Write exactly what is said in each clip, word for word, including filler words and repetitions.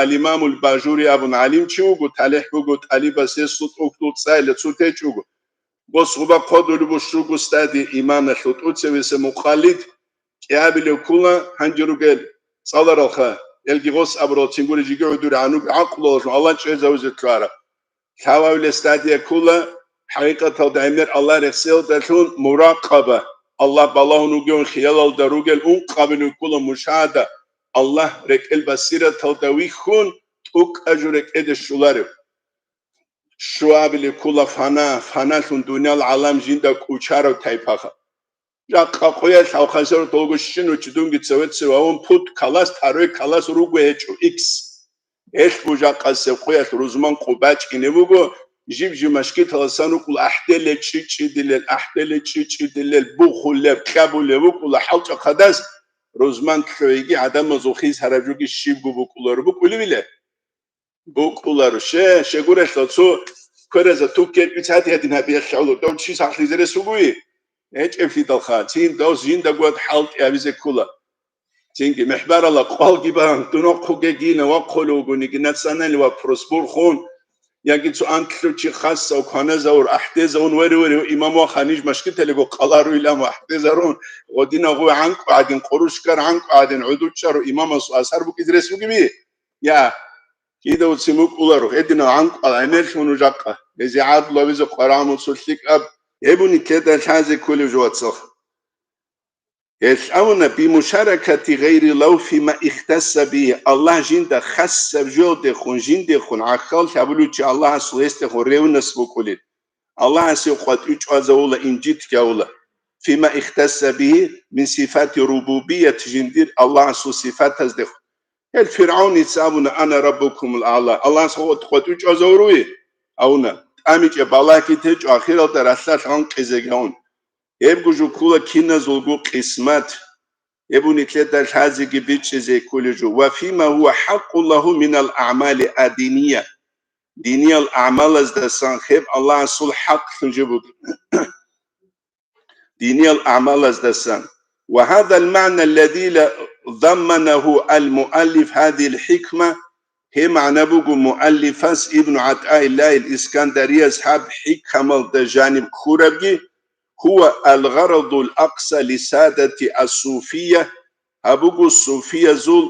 Ал-Имамул Бажури абун гӀалимчи вуго, талихӀ буго, тӀалибас гьесул тӀухьдул цӀайла цо течӀого. Гъос гъуба хъодулеб бущуго стадия иманалъул тӀуцевиса мукъаллид кӀиабилев ккула гьанже ругел цӀаларалха, элги гъос абурал чингури жиги гӀудури гӀануги гӀакълуялъун Аллагь чӀезавизе лъугьараб. Лъабабилеб стадия ккула, хӀакъикъаталда гӀемер Аллагь рехсеялдалъун муракъаба, Аллагь балагьун вугевун хиялалда ругел ункъабилев ккула мушагьада, Аллагь рекӀел басираталда вихьун, тӀукӀа жо рекӀеде щоларев. Щуабилеб ккула фана, фаналъун дуниял гӀалам жинда кӀучарав тайпаха. Жакъа къуялъ гьав хасарат долго щинав чи дунги цеве-цеве вавун пут калас, тарой калас руго гьечӀо икс. Гьелъ бужахъасеб къуялъ рузман къо бачӀине буго, жиб-жиб машгиталасан рукӀула ахӀделел чӀичӀидилел, ахӀделел чӀичӀидилел, бухулеб, кьабулеб букӀула хӀалчӀахъадас, рузман лъугӀиги гӀадамазул хиз гьараб жоги щибго букӀуларо букӀулевиле? БукӀуларо. Ще, щегурелъул цо квераза туккел ицад гьедин гьабиялъ гӀоло, дов чи сахлъизе рес вугои? ГьечӀеблъидалха, цин дов жинда гуад хӀалтӀи гьабизе ккула. Цинги мехбарала къвалги бан, дунохъуге гина вахъулев вугониги, национальный вопрос бурхун, яги цо антлъучи хасав кваназавур, ахӀдезавун вере-вере имам ваха ниж машгиталиго къалару илан ва ахӀдезарун, гъодинав гъуй гӀанкӀу гӀадин, къурушкар гӀанкӀу гӀадин, гӀудучӀару имамасул асар букӀизе рес вугеби? Я, кида уцин букӀуларо, гьединал гӀанкӀал гӀемерлъун жакъа, гьезие гӀадлу гьабизе къварагӀмуцо лъикӀаб гьебуни кеда лъазе кколев жо, вацал. Гьелъ абуна: «Бимушаракати гъайриллагьи фима ихтасса бигьи», Аллагь жинда хасаб жоялдехун, жиндехун гӀахьал гьабулев чи Аллагьасул гьесдехун ревнас букӀулел. Аллагьасе къватӀив чӀвазавула, инжит гьавула. Фима ихтасса бигьи мин сифати рубубият, жиндир Аллагьасул сифатаздехун. Гьел ФиргӀавница абуна: «Ана раббукумул аъла». Аллагьас къватӀив чӀвазавуруй? Абуна. ТӀамичӀеб балагьги течӀо ахиралда ралъдалъ гъанкъизе гьавун. Гьебго жо ккула киназулго къисмат. Гьеб нилъеда лъазеги бичӀчӀизе кколев жо. «Ва фима гьува хӀакъуллагьу минал аъмали адиния». Диниял гӀамалаздасан гьеб Аллагьасул хӀакълъун жо буго. Диниял гӀамалаздасан. «Ва гьадал магӀна аллази замманагьу ал-муаллиф гьадил хӀикма», гьеб магӀна буго муаллифас Ибну ГӀатӀаиллагьил Искандарияс гьаб хӀикамалда жаниб ккурабги, «Гьува ал-гъарадул акъса лисадати ас-суфия», гьаб буго суфиязул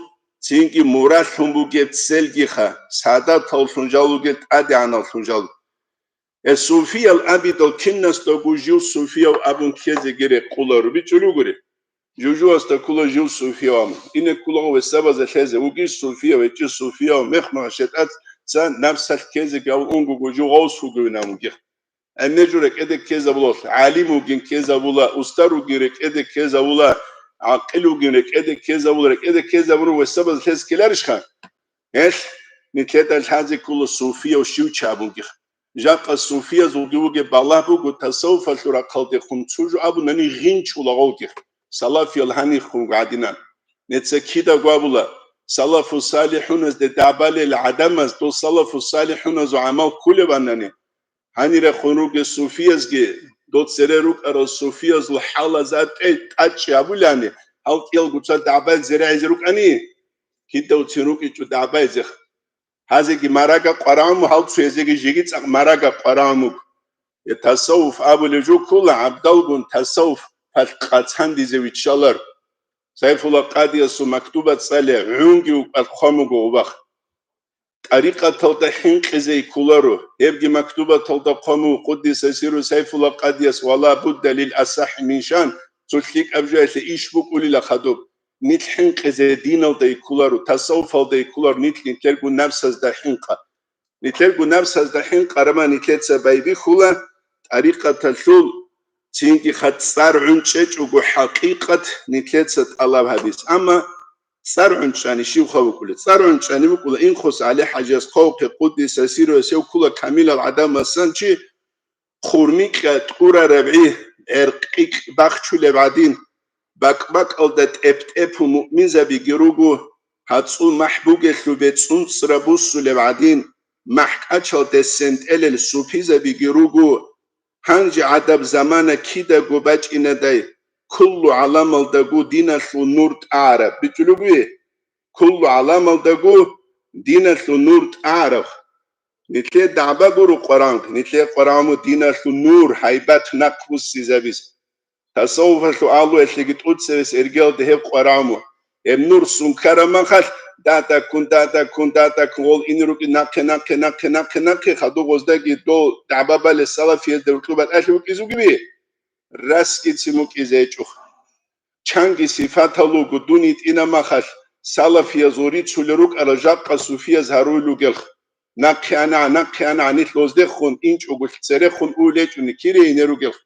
цинги мурадлъун бугеб целгиха, садаталлъун жал ругел, тӀадегӀаналлъун жал. Э, суфиял абидал кинасдаго жив суфияв абун ккезеги рекъоларо, бичӀчӀулев гури. Жужуасда ккола жив суфияв абун. Ине кколаго весабазда лъезе, вугищ суфияв, гьечӀищ суфияв, мехмагьа шетӀаца напсалъ ккезеги абун унгого жив гъавс вугевин абун гьев. ГӀемер жо рекӀеде ккезабула, гӀалим вугин ккезабула, устар вугин рекӀеде ккезабула, гӀакъил вугин рекӀеде ккезабула, рекӀеде ккезабурав весабаз лъез ккеларищха? Гьелъ нилъеда лъазе ккола суфияв щив чи абунги. Жакъа суфиязулги вугеб балагь буго, тасаввуфалъул рахъалдехун цо жо абунани гъинчула гъовги. Салафиял гьанихъун гӀадинан. Неца кидаго абула, салафу салихӀуназде дагӀбалел гӀадамаз дол салафу салихӀуназул гӀамал кколебанани, гьанирехун ругел суфиязги, дол цере рукӀарал суфиязул хӀалаза тӀе-, тӀачӀи абулани, гьал кӀиялгоца дагӀбазе регӀизе рукӀани, кидавцин рукӀичӀо дагӀбазех. Гьазеги марага къварагӀун, гьал цоязеги жеги цӀакъ марага къварагӀун вуго. Э, тасаввуф абулев жо ккола, гӀабдалгун тасаввуф палъ къацандизе виччалар. Сайфулла Къадиясул мактуба цӀале гӀунги вукӀа хъван вуго гъубахъ. ТӀарикъаталда хӀинкъизе кколаро. Гьебги мактубаталда хъван вуго къуддиса сирру Сайфулла Къадияс: «Ва ла будда лил асахӀи мин шан», цо лъикӀаб жоялъе иш букӀулила хадуб. Нилъ хӀинкъизе диналда кколаро, тасаввуфалда кколаро, нилъ нилъерго напсазда хӀинкъа. Нилъерго напсазда хӀинкъараб ман нилъеца байбихьула, тӀарикъаталъул цинги хадуб цӀар гӀунчӀечӀого хӀакъикъат нилъеца тӀалаб гьабиз. Амма цӀар гӀунчӀани щиб хъа букӀула? ЦӀар гӀунчӀани букӀула Инхус ГӀали-хӀажияс хъвавухъе къуддиса сирруяс, гьев ккула камилал гӀадамасан чи, хъурмикьа тӀурараб гӀи, гӀеркъикь бахчулеб гӀадин, бакӀ-бакӀалда тӀеп-тӀепу муъминзабиги руго, гьацӀул махӀ бугелъул бецӀунцӀра буссулеб гӀадин, махӀкӀачалде сентӀелел суфизабиги руго. Гьанже гӀадаб замана кидаго бачӀинадай, куллу гӀаламалдаго диналъул нур тӀагӀараб, бичӀчӀулеб бугеб? Куллу гӀаламалдаго диналъул нур тӀагӀараб. Нилъее дагӀба гуро Къуран, нилъее Къуран диналъул нур, гьайбат, нахъ буссизабиз. Тасаввуфалъул агьлуялъеги тӀоцебесеб иргаялда гьеб Къуран. Гьеб нур сункараб махалъ, датӀа-ккун, датӀа-ккун, датӀа-ккун гъол ине ругел нахъе, нахъе, нахъе, нахъе, нахъе, хадуб гъоздаги дол дагӀба балес салафиязда гьоркьоб батӀалъи букӀизе бугеби? Расги цин букӀизе гьечӀоха. Чанги сифатал руго дун йитӀинаб махалъ, салафиязул рицулел рукӀарал жакъа суфияз гьарулел ругелха. Нахъе ана, нахъе ана, нилъ гъоздехун инчӀого церехун улел гьечӀони кире ине ругелха.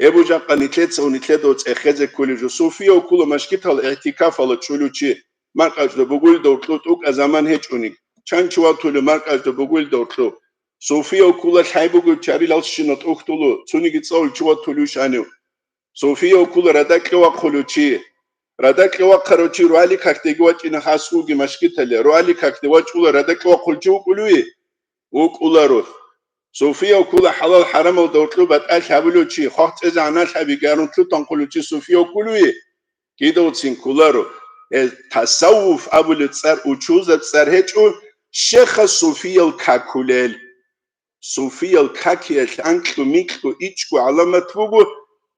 Гьеб жакъа нилъеца ва нилъеда цӀехезе кколеб жо. Суфияв ккола машгитал игӀтикафалда чӀолев чи, маркӀачӀда бугулда гьоркьоб тӀокӀаб заман гьечӀони. Чан чи ватулев маркӀачӀда бугулда гьоркьоб? Суфияв ккола лъай бугев чарилалщинал тӀухьдулев, цониги цӀалулев чи ватулевищ гьанив? Суфияв ккола радакье вахъулев чи. Радакье вахъарав чи рогьалил какдеги вачӀине хас вугев машгиталде, рогьалил какде вачӀула радакье вахъулев чи вукӀулевищ? ВукӀуларо. Суфияв ккола хӀалал-хӀарамалда гьоркьоб батӀалъи гьабулев чи, хвахцӀизе гӀаналъ гьабиги гьарун лъутан хъулев чи суфияв кколевищ? Кидавцин кколаро. Гьез тасаввуф абулеб цӀар учузаб цӀар гьечӀо, щайха суфиял какулел. Суфиял какиялъ анкьго-минкьго ичӀго гӀаламат буго,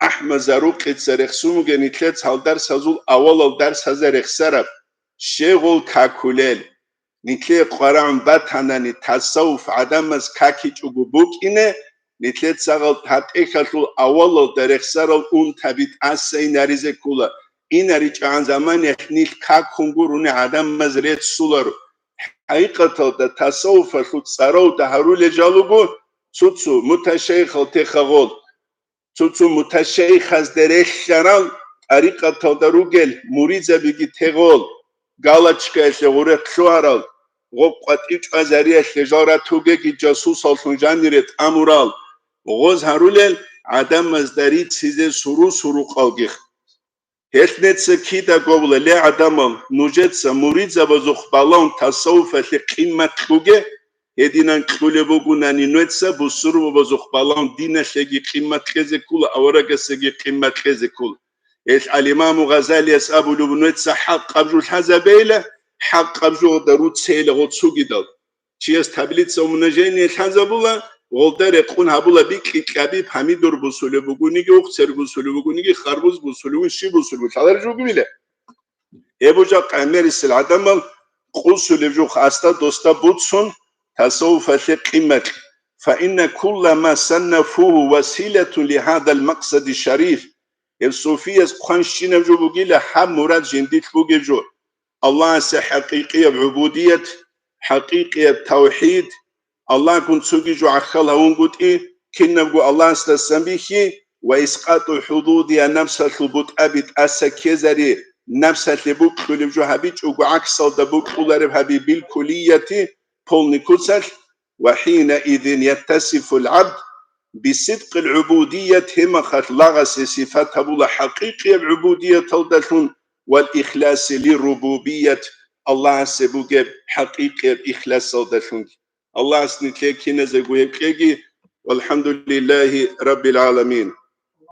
АхӀмад Зарукъица рехсон бугеб нилъеца гьал дарсазул авалал дарсазда рехсараб, щай гъол какулел. Нилъее къварагӀун батанани тасаввуф гӀадамаз какичӀого букӀине, нилъеца гьал гьаб тӀехьалъул авалалда рехсарал унтаби тӀаса инаризе ккола. ИнаричӀогӀан заманиялъ нилъ какун гурони гӀадамаз реццуларо. ХӀакъикъаталда тасаввуфалъул цӀаравда гьарулел жал руго цо-цо муташайихал техагъол. Цо-цо муташайихазда релълъарал тӀарикъаталда ругел муридзабиги тегъол, галочкаялъе гъорехъ лъугьарал, гъоб къватӀив чӀвазариялъе жал ратугеги жасусаллъун жанире тӀамурал, гъоз гьарулел гӀадамазда рицизе суру-сурукъалгих. Гьелъ неца кидаго абула, ле, гӀадамал, нужеца муридзабазухъ балагьун тасаввуфалъе къимат кьуге, гьединан кьулеб бугунани нуеца бусурбабазухъ балагьун диналъеги къимат кьезе ккола, аварагасеги къимат кьезе ккола. Гьелъ ал-Имаму Гъазалияс абулеб, нуеца хӀакъаб жо лъазабейила, хӀакъаб жода руцейила гъоцугидал. Чияс таблица умножения лъазабула, гъолда рекъун гьабула бикьи-кьаби, помидор бусулеб бугониги, ухцер бусулеб бугониги, харбуз бусулеб, щиб бусулеб, лъалареб жо бугебила. Гьеб жакъа гӀемерисел гӀадамал къусулеб жо хасда досда буцун, тасаввуфалъе къимат. فإن كل ما صنفوه وسيلة لهذا المقصد الشريف. Гьеб суфияз хъванщинаб жо бугила гьаб мурад жиндилъ бугеб жо. Аллагьасе хӀакъикъияб гӀубудият, хӀакъикъияб тавхӀид, Аллагьгун цоги жо гӀахьал гьавунгутӀи, кинабго Аллагьасдасан бихьи ва искъатӀу хӀудудия, напсалъул бутӀаби тӀаса ккезари, напсалъе букьулеб жо гьабичӀого гӀаксалда букьулареб гьаби билкулияти, полный куцалъ, وحينئذ يتصف العبد بصدق العبودية, гьеб мехалъ лагъасе сифат гьабула хӀакъикъияб гӀубудияталдалъун, والإخلاص للربوبية, Аллагьасе бугеб хӀакъикъияб ихласалдалъунги. Аллагьас нилъее киназего гьеб кьеги. والحمد لله رب العالمين.